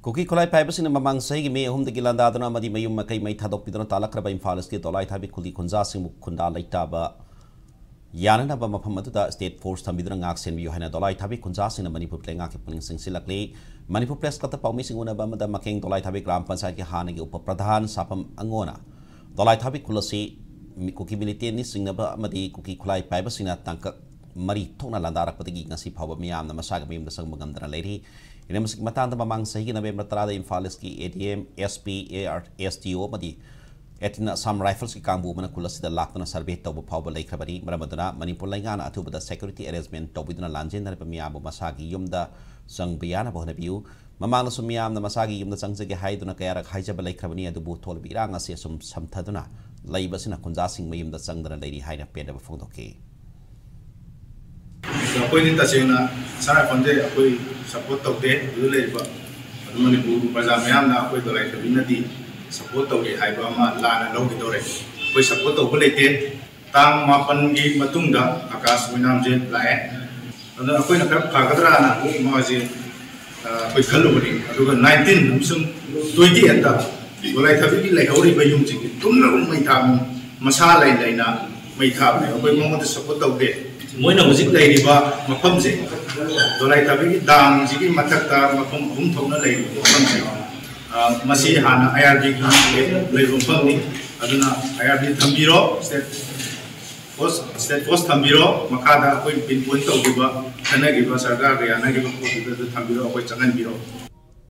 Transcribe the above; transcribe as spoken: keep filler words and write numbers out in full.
ꯀꯨꯀꯤ ꯈꯨꯠꯂꯥꯏ ꯄꯥꯏꯕꯁꯤꯡꯅ ꯃꯃꯥꯡ ꯆꯍꯤꯒꯤ ꯃꯦ ꯑꯍꯨꯝꯗꯒꯤ ꯂꯥꯟꯗꯥꯗꯨꯅ ꯑꯃꯗꯤ ꯃꯌꯨꯝ ꯃꯀꯩ ꯃꯩ ꯊꯥꯗꯣꯛꯄꯤꯗꯨꯅ ꯇꯥꯜꯂꯛꯈ꯭ꯔꯕ ꯏꯝꯐꯥꯜ ꯏꯁꯀꯤ ꯗꯣꯂꯥꯏ ꯊꯥꯕꯤ ꯈꯨꯜꯒꯤ ꯈꯨꯟꯖꯥꯁꯤꯡꯕꯨ ꯈꯨꯟꯗꯥ ꯂꯩꯇꯥꯕ ꯌꯥꯅꯅꯕ ꯃꯐꯝ ꯑꯗꯨꯗ ꯁ꯭ꯇꯦꯠ ꯐꯣꯔꯁ ꯊꯝꯕꯤꯗꯨꯅ ꯉꯥꯛ ꯁꯦꯟꯕꯤꯌꯨ ꯍꯥꯏꯅ ꯗꯣꯂꯥꯏ ꯊꯥꯕꯤ ꯈꯨꯟꯖꯥꯁꯤꯡꯅ ꯃꯅꯤꯄꯨꯔ ꯂꯩꯉꯥꯛꯀꯤ ꯄꯨꯛꯅꯤꯡ ꯆꯤꯡꯁꯤꯜꯂꯛꯂꯤ꯫ ꯃꯅꯤꯄꯨꯔ ꯄ꯭ꯔꯦꯁ ꯀ꯭ꯂꯕꯇ ꯄꯥꯎꯃꯤꯁꯤꯡ ꯎꯅꯕ ꯑꯃꯗ ꯃꯀꯦꯡ ꯗꯣꯂꯥꯏ ꯊꯥꯕꯤ ꯒ꯭ꯔꯥꯝ ꯄꯟꯆꯥꯌꯠꯀꯤ ꯍꯥꯟꯅꯒꯤ ꯎꯄ ꯄ꯭ꯔꯙꯥꯟ ꯁꯥꯐꯝ ꯑꯉꯣꯅ ꯗꯣꯂꯥꯏ ꯊꯥꯕꯤ ꯈꯨꯜ ꯑꯁꯤ ꯃꯤ-, ꯀꯨꯀꯤ ꯃꯤꯂꯤꯇꯦꯟꯅꯤ ꯆꯤꯡꯅꯕ ꯑꯃꯗꯤ ꯀꯨꯀꯤ ꯈꯨꯠꯂꯥꯏ ꯄꯥꯏꯕꯁꯤꯡꯅ ꯇꯥꯡꯀꯛ ꯃꯔꯤ ꯊꯣꯛꯅ ꯂꯥꯟꯗꯥꯔꯛꯄꯗꯒꯤ ꯉꯁꯤ ꯐꯥꯎꯕ ꯃꯤꯌꯥꯝꯅ ꯃꯁꯥꯒꯤ ꯃꯌꯨꯝꯗ ꯆꯪꯕ ꯉꯝꯗꯅ ꯂꯩꯔꯤ꯫ ꯍꯤꯔꯝ ꯑꯁꯤꯒꯤ ꯃꯇꯥꯡꯗ ꯃꯃꯥꯡ ꯆꯍꯤꯒꯤ ꯅꯕꯦꯝꯕꯔ ꯇꯔꯥꯗ ꯏꯝꯐꯥꯜ ꯏꯁꯀꯤ ꯑꯦ D M, S P, A R, S D ꯑꯣ ꯑꯃꯗꯤ eighteen Assam Riflesꯀꯤ ꯀꯥꯡꯕꯨ ꯑꯃꯅ ꯈꯨꯜ ꯑꯁꯤꯗ ꯂꯥꯛꯇꯨꯅ ꯁꯔꯚꯦ ꯇꯧꯕ ꯐꯥꯎꯕ ꯂꯩꯈ꯭ꯔꯕꯅꯤ꯫ ꯃꯔꯝ ꯑꯗꯨꯅ ꯃꯅꯤꯄꯨꯔ ꯂꯩꯉꯥꯛꯅ ꯑꯊꯨꯕꯗ security arrangement ꯇꯧꯕꯤꯗꯨꯅ ꯂꯥꯟꯖꯦꯟꯅꯔꯤꯕ ꯃꯤꯌꯥꯝꯕꯨ ꯃꯁꯥꯒꯤ ꯌꯨꯝꯗ ꯆꯪꯕ ꯌꯥꯅꯕ ꯍꯣꯠꯅꯕꯤꯌꯨ꯫ ꯃꯃꯥꯡꯗꯁꯨ ꯃꯤꯌꯥꯝꯅ ꯃꯁꯥꯒꯤ ꯌꯨꯝꯗ ꯆꯪꯖꯒꯦ ꯍꯥꯏꯗꯨꯅ ꯀꯌꯥꯔꯛ ꯍꯥꯏꯖꯕ ꯂꯩꯈ꯭ꯔꯕꯅꯤ, ꯑꯗꯨꯕꯨ ꯊꯣꯛꯂꯤꯕ ꯏꯔꯥꯡ ꯑꯁꯤ ꯑꯁꯨꯝ ꯁꯝꯊꯗꯨꯅ ꯂꯩꯕꯁꯤꯅ ꯈꯨꯟꯖꯥꯁꯤꯡ ꯃꯌꯨꯝꯗ ꯆꯪꯗꯅ ꯂꯩꯔꯤ ꯍꯥꯏꯅ ꯄꯦꯟꯗꯕ ꯐꯣꯡꯗꯣꯛꯈꯤ꯫ ꯑꯩꯈꯣꯏꯗꯤ ꯇꯁꯦꯡꯅ ꯁꯉꯥꯏ ꯐꯟꯁꯦ ꯑꯩꯈꯣꯏ ꯁꯞꯄꯣꯔꯠ ꯇꯧꯗꯦ꯫ ꯑꯗꯨꯗ ꯂꯩꯔꯤꯕ ꯑꯗꯨ ꯃꯅꯤꯄꯨꯔ ꯄ꯭ꯔꯖꯥ ꯃꯌꯥꯝꯅ ꯑꯩꯈꯣꯏ ꯗꯣꯂꯥꯏ ꯊꯕꯤꯅꯗꯤ ꯁꯞꯄꯣꯔꯠ ꯇꯧꯔꯤ ꯍꯥꯏꯕ ꯑꯃ ꯂꯥꯟꯅ ꯂꯧꯈꯤꯗꯧꯔꯦ꯫ ꯑꯩꯈꯣꯏ ꯁꯞꯄꯣꯔꯠ ꯇꯧꯕ ꯂꯩꯇꯦ꯫ ꯇꯥꯡ ꯃꯥꯄꯟꯒꯤ ꯃꯇꯨꯡꯗ ꯑꯀꯥꯁ ꯑꯣꯏꯅꯥꯝꯁꯦ ꯂꯥꯛꯑꯦ꯫ ꯑꯗꯨꯅ ꯑꯩꯈꯣꯏꯅ ꯈꯔ ꯐꯒꯗ꯭ꯔꯥꯅ ꯃꯥꯁꯦ, ꯑ, ꯑꯩꯈꯣꯏ ꯈꯜꯂꯨꯕꯅꯤ꯫ ꯑꯗꯨꯒ nineteen ꯑꯃꯁꯨꯡ twenty eightꯇ ꯗꯣꯂꯥꯏ ꯊꯕꯤꯒꯤ ꯂꯩꯍꯧꯔꯤꯕ ꯌꯨꯝꯁꯤꯡꯁꯦ ꯄꯨꯝꯅꯃꯛ ꯃꯩ ꯊꯥꯕꯅꯤ꯫ ꯃꯁꯥ ꯂꯩ ꯂꯩꯅ ꯃꯩ ꯊꯥꯕꯅꯦ꯫ ꯑꯩꯈꯣꯏ ꯃꯉꯣꯟꯗ ꯁꯞꯄꯣꯔꯠ ꯇꯧꯗꯦ꯫ ꯃꯣꯏꯅ ꯍꯧꯖꯤꯛ ꯂꯩꯔꯤꯕ ꯃꯐꯝꯁꯦ, ꯗꯣꯂꯥꯏ ꯊꯕꯤꯒꯤ ꯗꯥꯝꯁꯤꯒꯤ ꯃꯊꯛꯇ ꯃꯐꯝ ꯑꯍꯨꯝ ꯊꯣꯛꯅ ꯂꯩꯔꯤꯕ ꯃꯐꯝꯁꯦ, ꯑ, ꯃꯁꯤ ꯍꯥꯟꯅ IRBꯒꯤ ꯂꯩꯕ ꯃꯐꯝꯅꯤ꯫ ꯑꯗꯨꯅ IRB ꯊꯝꯕꯤꯔꯣ, state force, state force ꯊꯝꯕꯤꯔꯣ꯫ ꯃꯈꯥꯗ ꯑꯩꯈꯣꯏ pinpoint ꯇꯧꯈꯤꯕ, ꯈꯟꯅꯈꯤꯕ, ꯁꯔꯀꯥꯔꯒ ꯌꯥꯅꯈꯤꯕ ꯄꯣꯠꯇꯨꯗ ꯑꯗꯨ ꯊꯝꯕꯤꯔꯣ, ꯑꯩꯈꯣꯏ ꯆꯪꯍꯟꯕꯤꯔꯣ꯫